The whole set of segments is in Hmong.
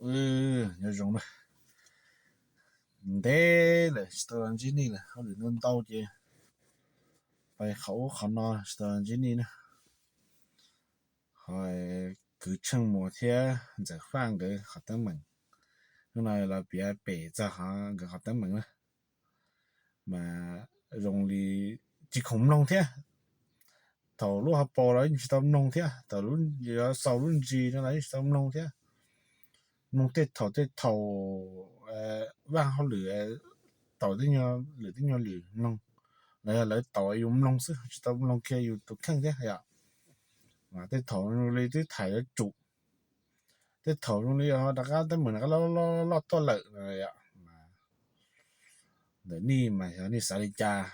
Nyob zoo na, ntev lawm tsis tau los ntsib nej lawm, hauj lwm ntau ntau ces pais qhov ub qhov no tsis tau los ntsib nej na. Ho kwv Tsheej Muas thiab Ntxawm Faj nkawd qhov teeb meem, hnub no los piav pem txog qhov nkawd qhov teeb meem na, mas zoo li tsis khoom mloog thiab. Thaum lub hauv paus los yeej tsis tau mloog thiab, thaum xaus lub ntsis no los yeej tsis tau mloog thiab. Mloog tej thaum tej thaum vaj hauj lwm tau tej nyuag lwm tej nyuag lwm mloog, los yog lawv tau yus mloog xwb, tsis tau mloog kiag yus tus kheej thiab yom. Tej thaum zoo li twb tham yuav tsum, tej thaum zoo li rov qab teeb meem rov qab loj loj tuaj lawm. Ntawm nej mas yog nej xav li cas,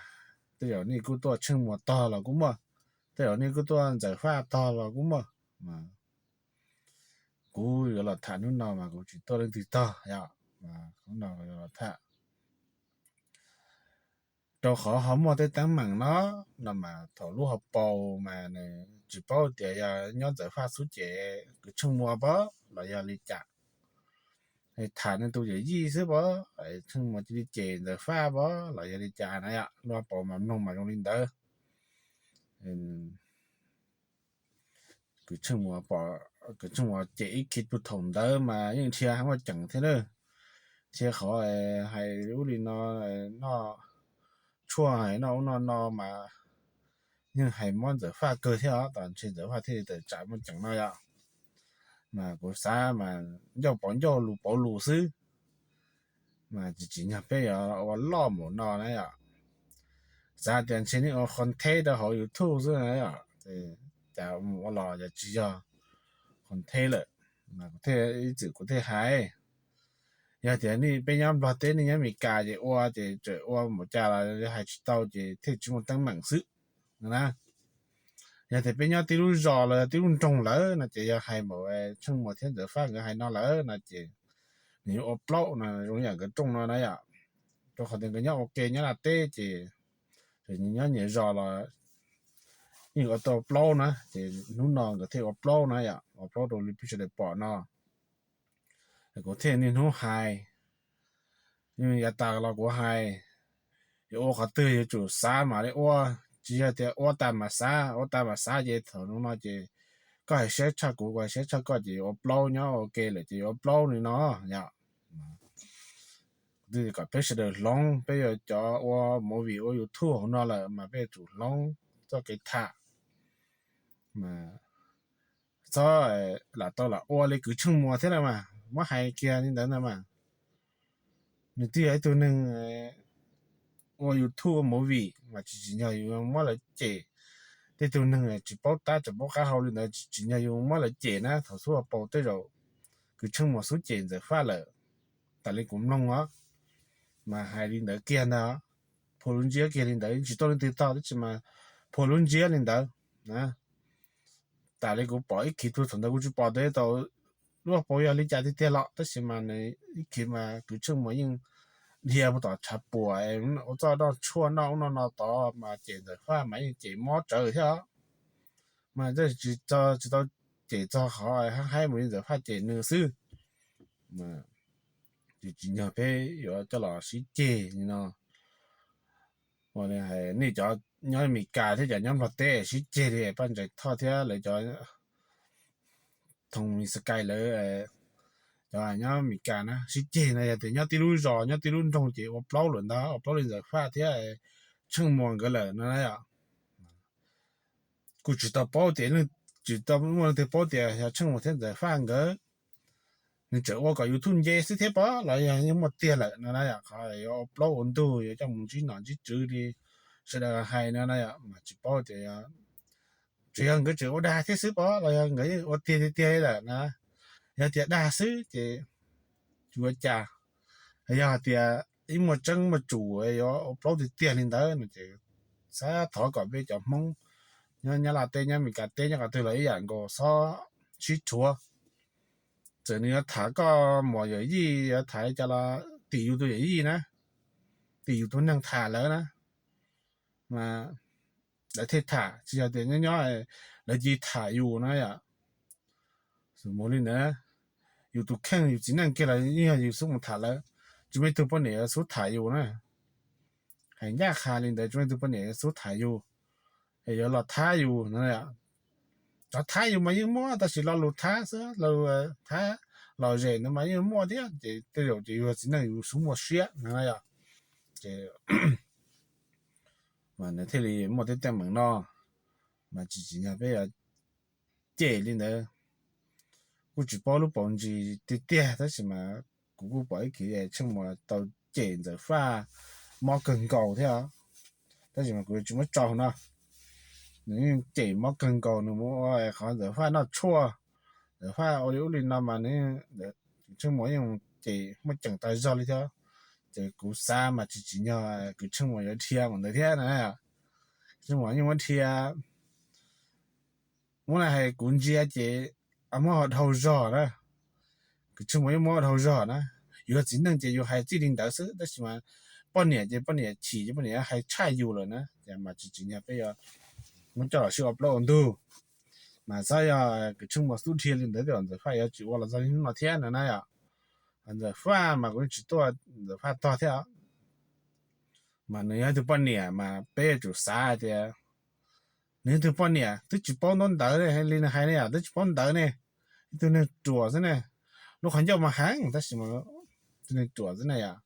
tej zaum nej kuj tuaj Tsheej Muas tog los kuj muaj, tej zaum nej kuj tuaj Ntxawm Faj tog los kuj muaj. Kuv yuav los tham hnub no mas kuv tsis tuaj leej twg tog yom. Hnub no yuav los tham rau qhov ho muaj tej teeb meem no, no mas thaum lub hauv paus mas nws tsis paub tias yog nyob Ntxawm Faj xub cem kwv Tsheej Muas pov los yog li cas. Tham nws tus yawm yij xwb pov, Tsheej Muas cia li cem Ntxawm Faj pov los yog li cas na yom. Lub hauv paus mas mloog mas zoo li ntawd. Kwv Tsheej Muas pom, kwv Tsheej Muas cem ib khib puag thaum ntawd mas yeej dhia muaj ceem thiab na. Dhia qhov hais ub li no, noj tshuaj hais noj ub noj no mas yeej hais mob Ntxawm Faj kawg thiab os, tos ntshe Ntxawm Faj thiaj li tawm tsam muaj ceem no yom. Mas kuv xav mas ncauj pauv ncauj lus pauv lus xwb, mas tsis tsim nyog peb yuav ua loj npaum no na yom. Xav tias ntshe nej ua qhov ntheb rau hauv YouTube xwb na yom, cas mus ua los cas tsis yog qhov ntheb lawm. Mas kuv thiaj ib txwm kuv thiaj hais, yog tias nej peb nyob Nplog teb nej nyob Amelikas ces ua ces tseem ua npaum cas los hais tsis tau ces thiaj tsis muaj teeb meem xwb na. Yog tias peb nyob tib lub zos los yog tib lub nroog lawm no ces yog hais npaum Tsheej Muas thiab Ntxawm Faj nkawd hais no lawm no ces nws yuav ua plaub no zoo li yam nkawd rooj no na yom. Rau qhov tias nkawd nyob ua ke nyob Nplog teb ces nyob nyias zos los yeej ua tau plaub na, ces hnub no nkawd thiaj ua plaub na yom, ua plaub rau li peb sawv daws pom no. Kuv thiaj niaj hnub hais, yav tas los kuv hais, yuav ua qhov twg yuav tsum xav mam li ua, tsis yog tias ua tas mam xav, ua tas mam xav ces thaum no ces koj hais siab tshaj kuv, kuv hais siab tshaj koj ces yuav ua plaub, nyob ua ke lawm ces yuav ua plaub li no yom. Kom peb sawv daws hloov, peb yuav cov ua movie ua YouTube hauv no lawm mas peb yuav tsum hloov txoj kev tham mas txhob lam tau lam ua li kwv Tsheej Muas thiab na mas muab hais kiag li ntawd ntag mas. Nws twb yog ib tug neeg ua YouTube ua movie mas tsis tsim nyog yus muab lawv cem. Tej tug neeg tsis paub tab tsis paub qab hau li ntawd tsis tsim nyog yus muab lawv cem na. Thaum xub hauv paus tej zaum kwv Tsheej Muas xub cem Ntxawm Faj lawm, tas li kuv mloog os, mas hais li ntawd kiag ntag. Phua lub ntsiab kiag li ntawd, tsis tuaj leej twg tog tab sis mas phua lub ntsiab li ntawd na. Tas li kuv pom ib khib tug thaum ntawd kuv tsis pom tias tau lub hauv paus yog li cas tiag tiag los tab sis mas nws ib khib mas kwv Tsheej Muas yeej dhia puag tom tshav puam ua txoj noj tshuaj noj ub noj no tod mas cem Ntxawm Faj mas yeej cem mob tsawv thiab. Mas tsis tau cem txog qhov haib haib mus li Ntxawm Faj cem nws xwb. Tsis tsim nyog peb yuav coj los sib ceg li no. Ua li hais nej cov nyob Amelikas thiab cov nyob Nplog teb sib ceg li Paj Ntsaim Thoj thiab lawv cov Thoo Mis Kas lawv, cov nyob Amelikas na sib ceg no yog tias nyob tib lub zos nyob tib lub nroog ces ua plaub lawm ntag, ua plaub li Ntxawm Faj thiab Tsheej Muas nkawd lawm no na yom. Kuj tsis tau paub tias, tsis tau muaj leej twg paub tias yog Tsheej Muas thiab Ntxawm Faj nkawd nws tseem ua kom YouTube nce xwb thiab pov los yog yeej muaj tiag lawm no na yom. Qhov yuav ua plaub ua ntug yuav coj mus ntsib nom ntsib tswv li sawv daws hais no na yom, mas tsis paub tias tsuas yog nkawd tseem ua dag thiab xwb pov los yog nkawd yeej ua tiag tiag tiag li lawm na. Yog tias dag xwb ces tsis ua cas, yog hais tias ib muaj tseeb muaj tsum yuav ua plaub tiag tiag li ntawd no ces xav thov kom peb cov Hmoob nyob Nyab Laj teb nyob Amelikas teb nyob qhov twg los ib yam nkaus, xob sib rhuav. Txawm nws yuav tham koj muam yawm yij yuav tham li cas los tim yus tus yawm yij na, tim yus tus neeg tham lawv na, mas lawv thiaj tham, tsis yog tias nyob nyob lawv cia li tham yus na yom. Xws mus li ntawd, yus tus kheej yus txiv neej kiag los yeej yog yus xub mus tham lawv, tsis muaj ib tug poj niam yuav xub tham yus na. Hais ncaj qha li ntawd, tsis muaj ib tug poj niam yuav xub tham yus, yuav los thab yus no. Cov thab yus mas yeej muaj tab sis lo lus thab xwb, lo lus thab lom zem ntawd mas yeej muaj thiab, ces tej zaum ces yus txiv neej yus xub muaj siab no yom. Ces mas nws thiaj li muaj tej teeb meem no, mas tsis tsim nyog peb yuav cem li ntawd. Kuj tsis paub lub paus ntsis tiag tiag tab sis mas kuv kuj pom ib kiv Tsheej Muas tau cem Ntxawm Faj mob kawg nkaus thiab, tab sis mas kuv yuav tsis muab tso hauv no. Nws yeej cem mob kawg nkaus, nws mus ua qhov Ntxawm Faj noj tshuaj, Ntxawm Faj ua li ub li no mas nws, Tsheej Muas yeej cem muaj ceem tas zog li thiab. Ces kuv xav mas tsis tsim nyog kwv Tsheej Muas yuav dhia mus ntawd thiab na. Tsheej Muas yeej muab dhia, muab hais kuv ntsia ces muab dhau zog na. Kwv Tsheej Muas yeej muab dhau zog na. Yus yog txiv neej ces yus hais txij li ntawd xwb tab sis mas poj niam ces poj niam chim ces poj niam hais tshaj yus lawm na, ces mas tsis tsim nyog peb yuav muab coj los sib ua plaub ua ntug. Mas txhob yog kwv Tsheej Muas xub dhia li ntawd tej zaum Ntxawm Faj yuav tsis ua los txog li hnub no thiab no na yom. Ntxawm Faj mas kuv yeej tsis tuaj Ntxawm Faj tog thiab, mas nws yog ib tug poj niam mas peb yuav tsum xav hais tias nws ib tug poj niam twb tsis paub ntaub ntawv li nws hais ne yom, twb tsis paub ntawv ne, ib tug neeg ruam xwb ne, lub qhov ncauj mas heev tab sis mas ib tug neeg ruam xwb ne yom,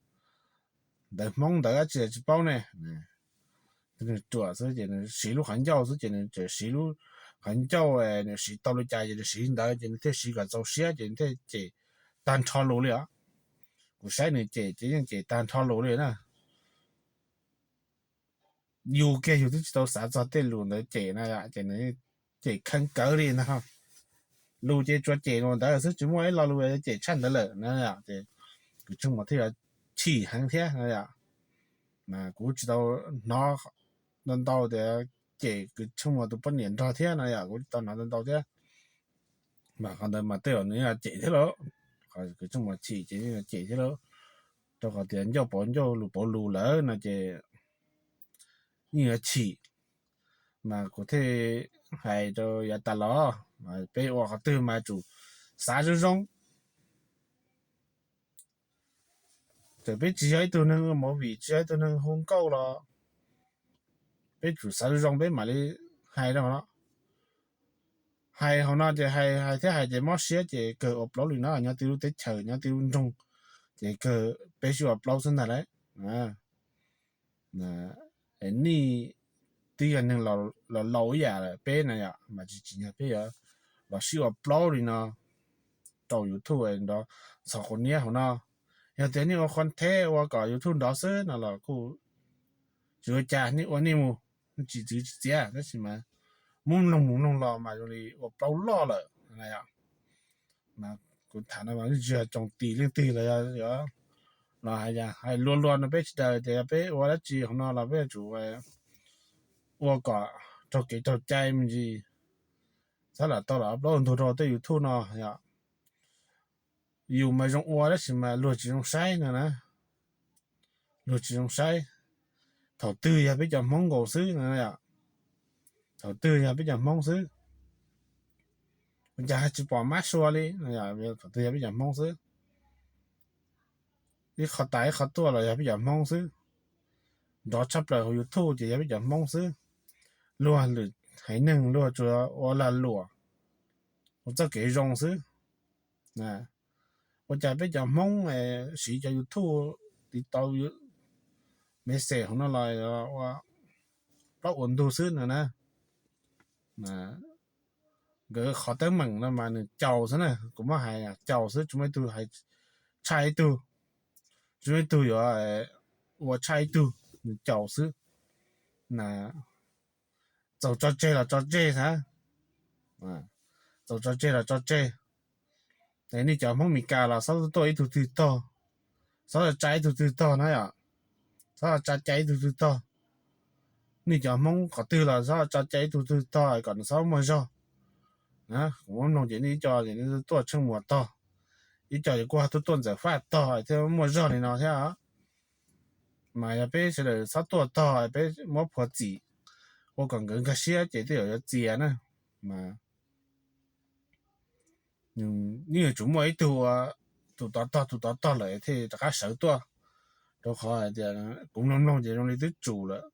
ntawv Hmoob ntawv dab tsi tsis paub ne. Tus neeg ruam xwb ces nws siv lub qhov ncauj xwb ces nws tseem siv lub qhov ncauj, nws siv tau li cas ces nws siv ntawd ces nws thiaj siv kom txaus siab ces nws thiaj cem tag nrho lus li os. Kuv saib nws cem ces yeej cem tag nrho lus li na. Yus kiag yus twb tsis tau xav txog tej lus ntawd cem na, ces nws cem kheev kawg li ntag. Lus ces tsuas cem lus ntawd xwb tsis muaj ib lo lus cem tshaj ntawd lawm na. Ces kwv Tsheej Muas thiaj yuav chim heev thiab na. Mas kuv tsis tau hnov ntau ntau tias cem kwv Tsheej Muas tus poj niam nrog thiab na yom, kuv tsis tau hnov ntau ntau thiab. Mas qhov ntawd mas tej zaum nws yeej cem thiab lauj, kwv Tsheej Muas chim ces yeej cem thiab lauj, rau qhov tias ncauj pauv ncauj lus pauv lus lawm no ces yeej yuav chim. Mas kuv thiaj hais rau yav tas los, peb ua qhov twg mas tsum xav zoo zoo. Txawm peb tsis yog ib tug neeg ua movie, tsis yog ib tug neeg hu nkauj los peb tsum xav zoo zoo peb mam li hais rau no. Hais hauv no ces hais hais thiab hais ces mob siab ces kawg ua plaub li no, nyob twb lub teb chaws nyob twb lub nroog ces kawg peb sib ua plaub xwb ntag lauj. Nej twb yog neeg laus laus ib yam peb na yom, mas tsis tsim nyog peb yuav los sib ua plaub li no rau YouTube nrov ntxhov quav niab hauv no. Yog tias nej ua qhov theb ua kom YouTube nrov xwb no los kuj tsis ua cas, nej ua nej mus, tsis txwv tsis txiav, tab sis mas muab mloog mus mloog los mas zoo li ua plaub loj lawm. Mas kuv tham no mas tsis yog tsoom tim leej twg los yog los hais luag luag no, peb sawv daws tias yog peb ua dab tsi hauv no los peb yuav tsum ua kom raug kev raug cai me ntsis, txhob lam tau los plaub ntug rau tej YouTube no yom. Yus mas zoo ua tab sis mas luag tsis zoo saib no na. Luag tsis zoo saib. Thaum twg yog peb cov Hmoob nkaus xwb no, thaum twg yog peb cov Hmoob xwb. Ua cas tsis pom mab sua li? Thaum twg yog peb cov Hmoob xwb. Ib qho tas ib qho tuaj los yog peb cov Hmoob xwb. Nrov tshaj plaws hauv YouTube ces yog peb cov Hmoob xwb. Luag lwm haiv neeg luag tsuas ua lag luam, ua txoj kev zoo xwb. Ua cas peb cov Hmoob siv cov YouTube, TikTok, message hauv no los ua plaub ua ntug xwb no na. Nkawd qhov teeb meem no mas nws caus xwb na, kuv muab hais caus xwb, tsis muaj ib tug hais tshaj ib tug, tsis muaj ib tug yuav ua tshaj ib tug, nws caus xwb. Txaus tso tseg los tso tseg xav, txaus tso tseg los tso tseg. Nej cov Hmoob Meskas los xob tuaj ib tug twg tog, xob tsa ib tug twg tog na yom, xob tsa cai ib tug twg tog. Nej cov Hmoob qhov twg los xob tsa cai ib tug twg tog kom nws xob muaj zog. Kuv muab mloog ces nej ib co ces nej tuaj Tsheej Muas tog, ib co ces kuj ho tuaj tuaj Ntxawm Faj tog thiaj muaj zog li no thiab. Mas yog peb sawv daws txhob tuaj tog, peb muab phua txim, ua kom nkawd nkag siab ces tej zaum yuav txias na. Mas Yeej yuav tsum muaj ib tug ua tus tod tog tus tod tog lawm thiaj rov qab sawv tuaj, rau qhov hais tias kuv mloog mloog ces zoo li twb tsum lawm,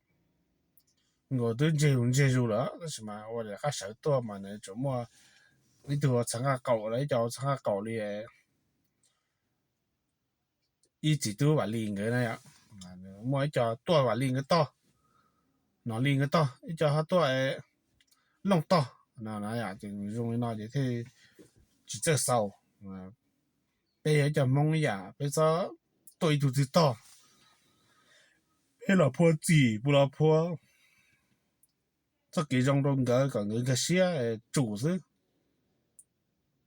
nkaus twb ntseg zus ntseg zus lawm, tab sis mas ua li rov qab sawv tuaj mas nws yuav tsum muaj ib tug ua txhav nqaj qaum los ib co ua txhav nqaj qaum li ib txiv tub Vam Lis nkawd na yom. Muaj ib co tuaj Vam Lis nkawd tog, Nom Lis nkawd tog, ib co ho tuaj Looj tog no, ces zoo li no ces thiaj tsis txawj xaus. Peb yog ib co Hmoob ib yam, peb txhob tuaj ib tug twg tog, peb los phua txim puas los phua txoj kev zoo rau nkawd kom nkawd nkag siab, tsum xwb,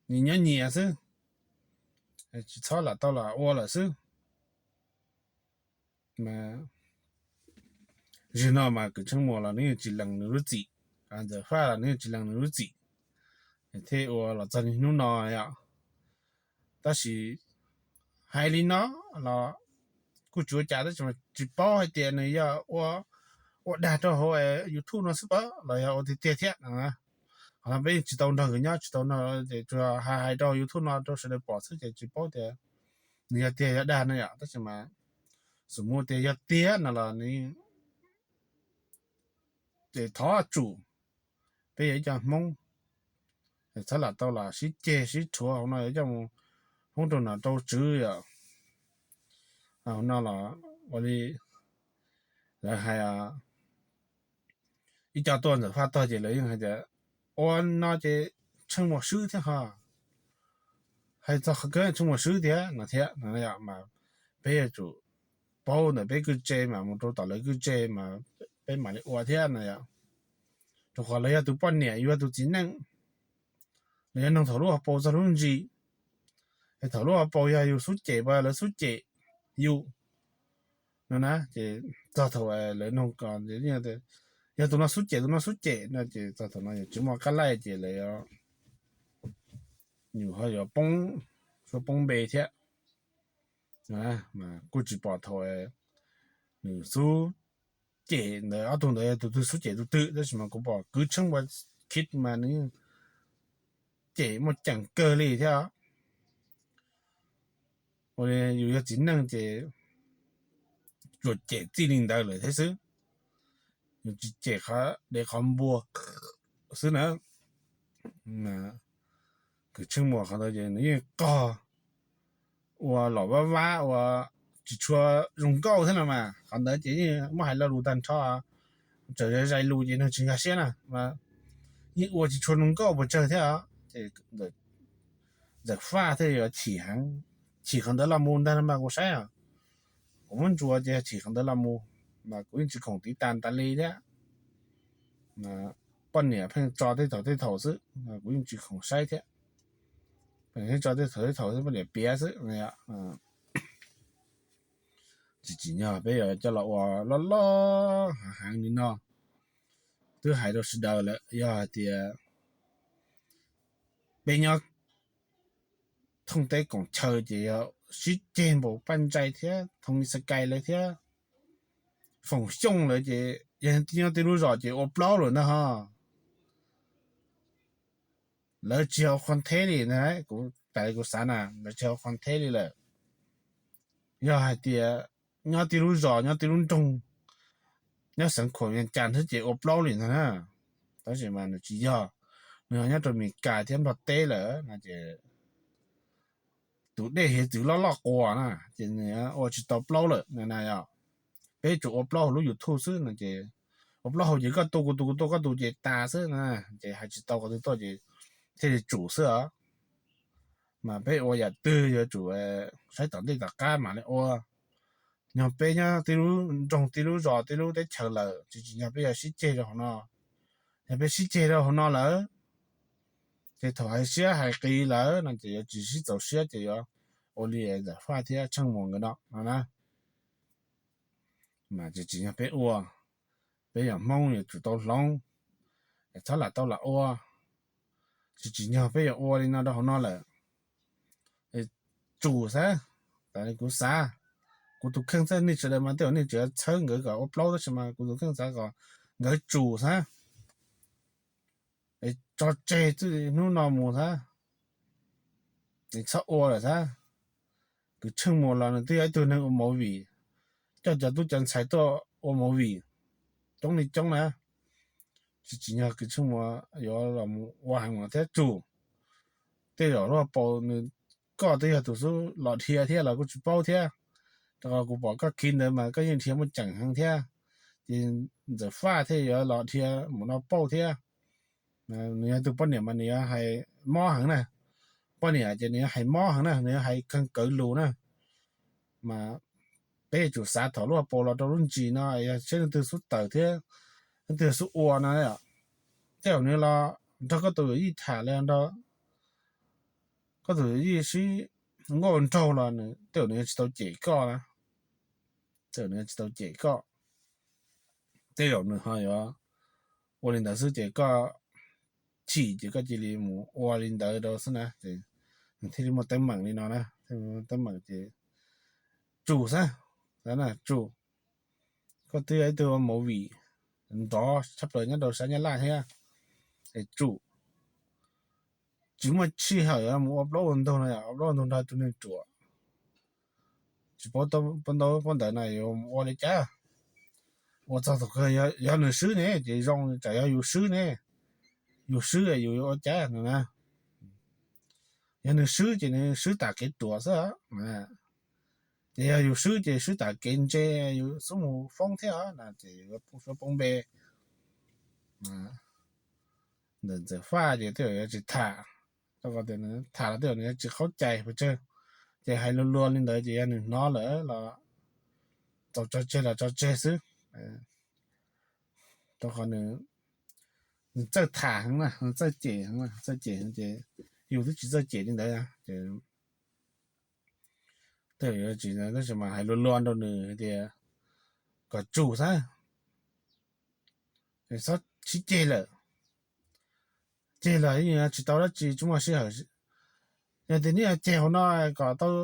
nyias nyob nyias xwb, tsis txhob lam tau los ua lawm xwb. Zaum no mas Kws Tsheej Muas los nws yeej tsis lees nws lub txim, Ntxawm Faj los nws yeej tsis lees nws lub txim, thiaj ua los txog niaj hnub no yom. Tab sis hais li no los kuj tsis ua cas, tab sis mas tsis paub hais tias nws yog ua, ua dag rau hauv YouTube no xwb pab los yog ua tiag tiag thiab no. Qhov no peb yeej tsis tau nrog nkawd nyob, tsis tau nrog, ces tsuas hais hais rau YouTube no rau sawv daws pom xwb ces tsis paub tias nws yog tiag yog dag no yom. Tab sis mas xum mus tias yog tiag no los nws ces thov tsum. Peb yog ib co Hmoob, txhob lam tau los sib ceg sib rhuav hauv no, yog coj mus hoob rau nom rau tswv yom. Hauv no los ua li lawv hais, ib co tuaj Ntxawm Faj tog ces lawv yeej hais tias ua no ces Tsheej Muas swb thiab ho, hais txog qhov kawg Tsheej Muas swb thiab no thiab no, mas peb yuav tsum paub ntawm peb kwj tse mas mus rau tom lawv kwj tse mas peb mam li ua thiab no yom. Rau qhov lawv yog tus poj niam, yus yog tus txiv neej, lawv yuav noog thaum lub hauv paus txog lub ntsis, es thaum lub hauv paus yog yus xub cem pas lawv xub cem yus no na, ces txog thaum lawv noog ko, yog tus no xub cem tus no xub cem no ces txog thaum no yuav tsis muaj qab laij ces lawv yus ho yuav poob suab poob npe thiab. Kuj tsis pom thaum nws xub cem ntawd, ob tug ntawd yog tus twg xub cem tus twg, tab sis mas kuv pom Kws Tsheej Muas khiv mas nws cem muaj ceem kawg li thiab. Ua li yus yog txiv neej ces tsuas cem txij li ntawd lawm thiab xwb, yus tsis cem qhov dev qhov npua xwb na. Kws Tsheej Muas qhov ntawd ces nws yeej qog ua los vab vab ua tsis tshua zoo nkauj thiab no mas, qhov ntawd ces yeej muab hais lo lus tag nrho, txawm zais lus ces nws tsis nkag siab na, yeej ua tsis tshua zoo nkauj pes tsawg thiab. Ces Ntxawm Faj thiaj yuav chim heev, chim qhov ntawd los mus ntag no mas kuv saib, kuv muab ntsuas ces chim qhov ntawd los mus, mas kuv yeej tsis khoom tiv tas tas li thiab. Poj niam pheej tso tej thaum tej thaum xwb, kuv yeej tsis khoom saib thiab. Pheej tso tej thaum tej thaum xwb, poj niam piav xwb. Tsis tsim nyog peb yuav coj los ua loj loj heev heev li no. Twb hais rau sawv daws lawm, yog hais tias peb nyob thooj teb koom chaw ces yog sib ceg npaum Paj Ntsais thiab Thoos Lis Xas Kais lawv thiab Foom Xyooj lawv ces yog nyob tib lub zos ces ua plaub lawm ntag ho. Lawv tsis haus qhov ntheb li ntag, kuv tas li kuv xav na, lawv tsis haus qhov ntheb li lawm. Yog hais tias nyob tib lub zos nyob tib lub nroog, nyob xeev Khuam Vias Cas xwb ces ua plaub li ntag na. Tab sis mas nws tsis yog, nws ho nyob rau Mes Kas thiab Nplog teb lawm no ces tus dej hiav txwv loj loj quas na, ces nws ua tsis tau plaub lawm na yom. Peb tsuas ua plaub hauv lub YouTube xwb no ces ua plaub hauv ces koj tu kuv tu kuv tu koj tu ces tas xwb na, ces hais tsis tau qhov twg tuaj ces thiaj li tsum xwb os. Mas peb ua yam twg yuav tsum saib tom ntej tom qab mam li ua. Yog peb nyob tib lub nroog tib lub zos tib lub teb chaws lawm, tsis tsim nyog peb yuav sib ceg rau hauv no. Yog peb sib ceg rau hauv no lawm, ces thaum hais siab hais qis lawm no ces yuav tsis sib txaus siab ces yuav ua li Ntxawm Faj thiab Tsheej Muas nkawd no no na. Mas tsis tsim nyog peb ua, peb yog Hmoob yuav tsum tau hloov, es txhob lam tau lam ua. Tsis tsim nyog peb yuav ua li no rau hauv no lawm. Tsum xav, tas li kuv xav, kuv tus kheej xav, nej sawv daws mas tej zaum nej tseem txhawb nkawd kom ua plaub tab sis mas kuv tus kheej xav kom nkawd tsum xav, es tso tseg txij hnub no mus xav. nws txhob ua lawm xwb. Kws Tsheej Muas los nws twb yog ib tug neeg ua movie, coj cov tub cov ntxhais tuaj ua movie coob li coob na. Tsis tsim nyog Kws Tsheej Muas yuav los ua heev no thiab. Tsum, tej zaum lub hauv paus nws, koj twb yog tus xub los dhia thiab los kuj tsis paub thiab, rau qhov kuv pom koj khiv ntawd mas koj yeej dhia muaj ceem heev thiab. Ces Ntxawm Faj thiaj yuav los dhia mus no pauj thiab. Nws yog tus poj niam mas nws yuav hais mob heev na. Poj niam ces nws yuav hais mob heev na, nws yuav hais kawg kawg lus na. Mas peb yuav tsum xav thaum lub hauv paus los rau lub ntsis no yog seb leej twg xub tawm thiab leej twg xub ua no. Tej zaum nws los nrog koj tus yawm yij tham los nrog koj tus yawm yij sib nkauj nraug los nws tej zaum nws yuav tsis tau cem koj na. Tej zaum nws yuav tsis tau cem koj. Tej zaum nws ho yuav ua li ntawd xwb ces koj chim ces koj cia li mus ua li ntawd rau xwb na. Ces nws thiaj li muaj teeb meem li no na, thiaj li muaj teeb meem ces tsum xwb, tsum. Koj twb yog ib tug ua movie nrov tshaj plaws nyob rau sab Nyab Laj thiab, es tsum. Tsis muaj sij hawm mus ua plaub ua ntug no, ua plaub ua ntug nrog tus neeg ruam, tsis paub ntawd no yuav ua li cas. Ua txog thaum kawg yog nws swb ne ces zoo, tsam yog yus swb ne, yus swb yus yuav ua cas no na. Yog nws swb ces nws swb tas kev ruam xwb. Ces yog yus swb ces swb tas kev ntse, yus xub mus foob thiab no ces yuav poob suab poob npe. Ntawm Ntxawm Faj ces tej zaum yuav tsis tham, rau qhov tias nws tham los tej zaum nws yuav tsis qaub cai pes tsawg. Ces hais luag luag li ntawd ces yog nws hnov lawm los txaus tso tseg los tso tseg xwb. Rau qhov nws, nws txawj tham heev na, nws txawj cem heev, txawj cem heev ces yus twb tsis txawj cem li ntawd ces tej zaum yuav tsis, tab sis mas hais luag luag rau nws tias kom tsum xwb, txhob sib ceg lawm. Ceg los yeej tsis tau dab tsi, tsis muaj sij hawm. Yog tias neb ceg hauv no kom tau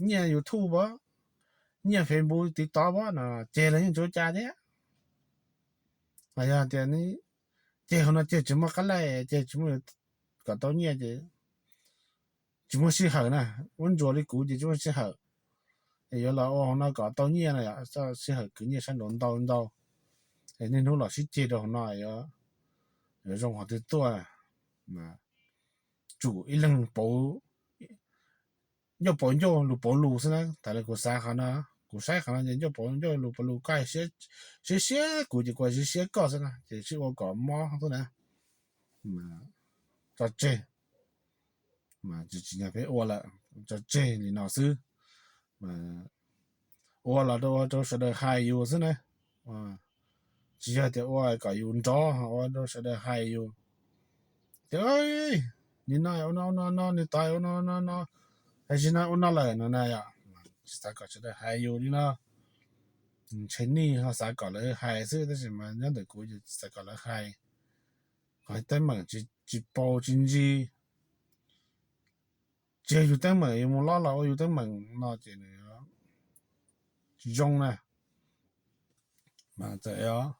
nyiaj YouTube pov, nyiaj Facebook TikTok pov no, ceg los yeej tsis ua cas thiab. Yog tias ceg hauv no ceg tsis muaj qab laij, ceg tsis muaj kom tau nyiaj ces tsis muaj sij hawm na. Ua ntsuas li kuv ces tsis muaj sij hawm es yuav los ua hauv no kom tau nyiaj no, sij hawm khwv nyiaj sab nraud ntau ntau. Es niaj hnub los sib ceg rau hauv no yuav zoo qhov twg tuaj. Tsum ib leeg pauv, ncauj pauv ncauj lus pauv lus xwb na. Thaum kuv xav qhov no, kuv saib qhov no ces ncauj pauv ncauj lus pauv lus, koj siab siab kuv ces kuv siab siab koj xwb na, ces sib ua kom mob xwb na. Tso tseg, tsis tsim nyog peb ua lawm, tso tseg li no xwb. Ua los ua rau sawv daws hais yus xwb na, tsis yog tias ua kom yus nrov, ua rau sawv daws hais yus tias nim no ua no no no, nws tod ua no no no, hais tsis no ua no lawm no na yom. Tsis xav kom sawv daws hais yus li no. Ntshe nej ho xav kom lawv hais xwb, tab sis mas nyob ntawm kuv ces tsis xav kom lawv hais. Qhov teeb meem tsis paus tsis ntsis, tsis yog yus teeb meem, yus mus lob los ua yus teeb meem no ces nws tsis zoo na. Mas txawm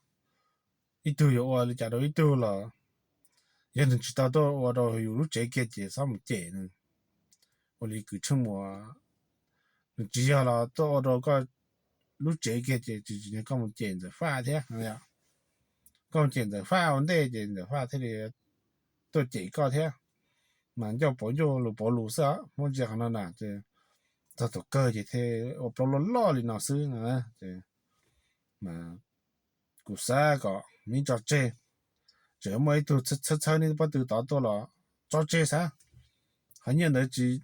ib tug yuav ua li cas rau ib tug los yog nws tsis tau tuaj ua rau yus lub tsev kiag ces txhob mus cem nws. Ua li Kws Tsheej Muas, nws tsis yog los tuaj ua rau koj lub tsev kiag ces tsis tsim nyog koj mus cem Ntxawm Faj thiab. Koj mus cem Ntxawm Faj ua ntej ces Ntxawm Faj thiaj li tuaj cem koj thiab. Mas ncauj pauv ncauj lus pauv lus xwb, muab ntsia qhov no na ces txog thaum kawg ces thiaj ua plaub loj loj li no xwb no. Ces kuv xav kom neb tso tseg, tseem muaj ib tug txhawb txhawb neb pob tw tod tuaj los tso tseg xav. Qhov nyiaj ntawd tsis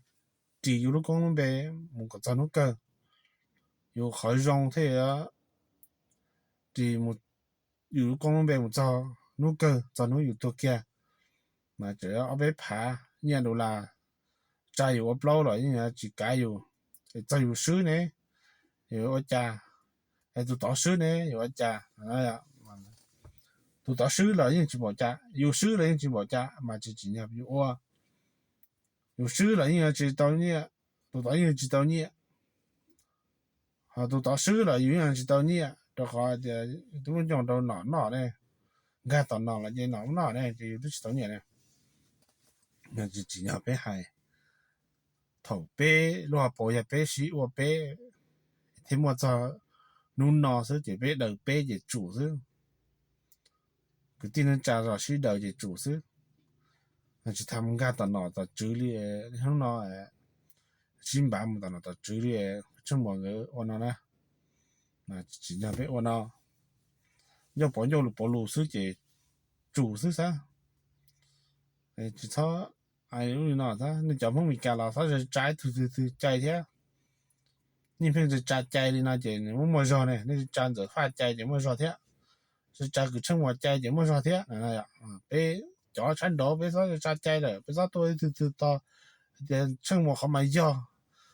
ris yus lub koob lub npe mus kom txog hnub kawg. Yus qhov zoo thiaj ris yus lub koob lub npe mus txog hnub kawg, txog hnub yus tuag kiag. Mas tseem ob peb phav nyiaj dollar tsa yus ua plaub los yeej tsis kav yus. Es txog yus swb ne, yuav ua cas? Es tus tod swb ne, yuav ua cas? Tus tod swb los yeej tsis npaum cas, yus swb los yeej tsis npaum cas, mas tsis tsim nyog yus ua. Yus swb los yeej tsis tau nyiaj, tus tod yeej tsis tau nyiaj. Ho tus tod swb los yus yeej tsis tau nyiaj, rau qhov tias twb muab nyoog rau nom noj ne, nkag tom nom los ces nom noj ne, ces yus twb tsis tau nyiaj ne. Tsis tsim nyog peb hais, thaum peb lub hauv paus yog peb sib ua peb thiaj muaj txog hnub no xwb ces peb daws peb ces tsum xwb. Kwv tij neej tsa los sib daws ces tsum xwb. Tsis tas mus nkag tom nom tom tswv li hnub no, sib npav mus tom nom tom tswv li Tsheej Muas nkawd ua no na. Tsis yog peb ua no, ncauj pauv ncauj lus pauv lus xwb ces tsum xwb xab. Tsis txhob li no, nej cov Hmoob Mes Kas los txhob tsa ib tug twg twg cai thiab. Nej pheej tsa cai li no ces muaj muaj zog ne, nej tsa Ntxawm Faj cai ces muaj zog thiab, tsa Kwv Tsheej Muas cai ces muaj zog thiab. Peb cov sab nraud peb txhob tsa cai lawm, peb txhob tuaj ib tug twg tog tias Tsheej Muas qhov mas yog,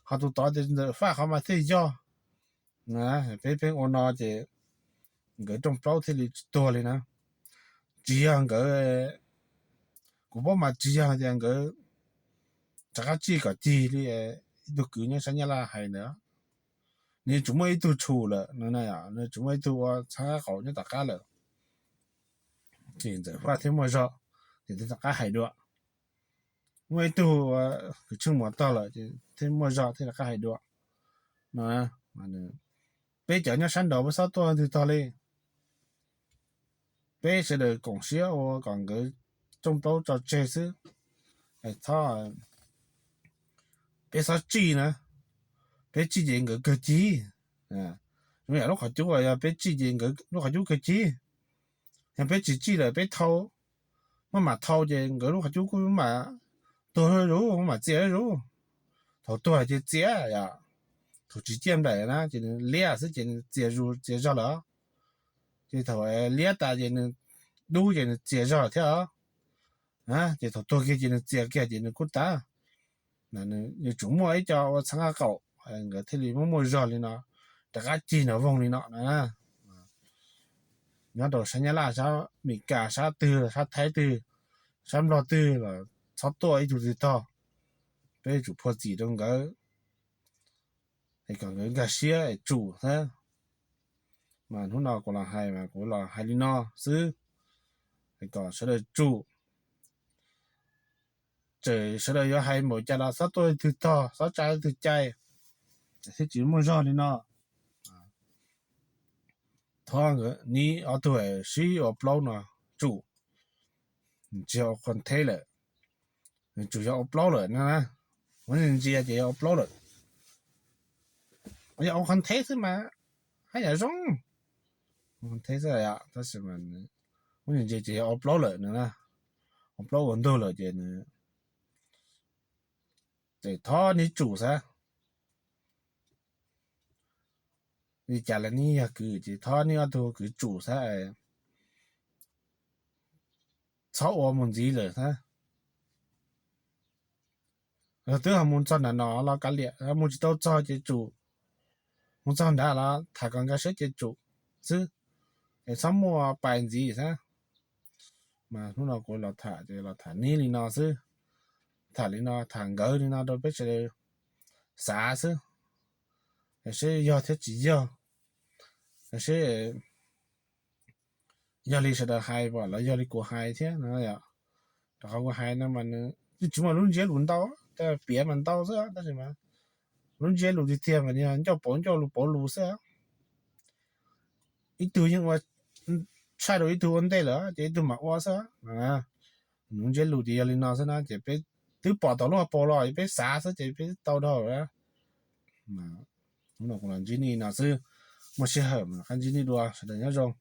ho tus tod tias Ntxawm Faj qhov mas thiaj yog. Peb pheej ua no ces nkawd rooj plaub thiaj li tsis tuag li na. Tsis yog nkawd, kuv paub mas tsis yog tias nkawd rov qab tsij kom cig li ib tug kwv nyob sab Nyab Laj hais ntawd. Nws yuav tsum muaj ib tug tshum lawm no, nws yuav tsum muaj ib tug ua txhab qaum nyob tom qab lawm, ces Ntxawm Faj thiaj muaj zog, ces thiaj rov qab hais dua. Muaj ib tug Kwv Tsheej Muas tog lawm ces thiaj muaj zog thiaj rov qab hais dua no. Peb cov nyob sab nraud peb txhob tuaj twg tog li. Peb sawv daws koom siab ua kom nkawd rooj plaub tso tseg xwb. Txhob, peb txhob tsij na, peb tsij ces nkawd kawg cig. Zoo yam lub qhov cub, yog peb tsij ces nkawd lub qhov cub kawg cig. Yog peb tsis tsij lawm peb thau, maj mam thau ces nkawd lub qhov cub kuj mam tuag zuj zus, maj mam txias zuj zus. Thaum tuag ces txias yom, thaum tsis ciaj nplaim na ces nws liab xwb ces nws txias zus txias zog lawm. Ces thaum liab tas ces nws dub ces nws txias zog thiab os. Ces thaum tuag kiag ces nws txias kiag ces nws kuj tas. Yuav tsum muaj ib co ua txhab nqaj qaum, nkawd thiaj li muaj muaj zog li no, rov qab cig nram voog li no na. Nyob rau sab Nyab Laj, sab Mes Kas, sab twg, sab Thaib twg, sab Nplog twg los txhob tuaj ib tug twg tog. Peb yuav tsum phua txim rau nkawd, es kom nkawd nkag siab es tsum xwb. Mas hnub no kuv los hais mas kuv los hais li no xwb, es kom sawv daws tsum. Txawm sawv daws yuav hais npaum cas los txhob tuaj ib tug tog, txhob tsa ib tug cai, thiaj tsis muaj zog li no. Thov nib ob tug sib ua plaub no tsum, tsis yog ua qhov ntheb lawm, nws tsuas yog ua plaub lawm no na. Muab ntsia ces yog ua plaub lawm. Yog ua qhov ntheb xwb mas haj yam zoo, ua qhov ntheb xwb, tab sis muab ntsia ces yog ua plaub lawm no na. Ua plaub ua ntug lawm ces nws, ces thov neb tsum xwb. Li cas los neb yog kwv ces thov neb ob tug kwv tsum xwb, txhob ua mus ntxiv lawm xwb. Twb ho mus txog nram no los kav liam, mus tsis tau txog ces tsum, mus txog nrad los tham kom nkag siab ces tsum xwb, es txhob muaj pais ntxiv xwb. Mas hnub no kuv los tham ces los tham neb li no xwb, tham li no tham nkawd li no rau peb sawv daws xav xwb, seb yog thiab tsis yog, seb yog li sawv daws hais los yog li kuv hais thiab no. Rau qhov kuv hais no mas nws tsis muaj lub ntsiab lus ntau, piav mas ntau xwb tab sis mas lub ntsiab lus tiag tiag mas yog ncauj pauv ncauj lus pauv lus xwb. Ib tug yeej ua tshaj rau ib tug ua ntej lawm ces ib tug mam ua xwb. Lub ntsiab lus ces yog li no xwb na, ces peb twb pom tau lub hauv paus los peb xav xwb ces peb tau dhau lawm. Hnub no kuv los ntsib nej no xwb, muaj sij hawm mam rov qab ntsib nej dua, sawv daws nyob zoo.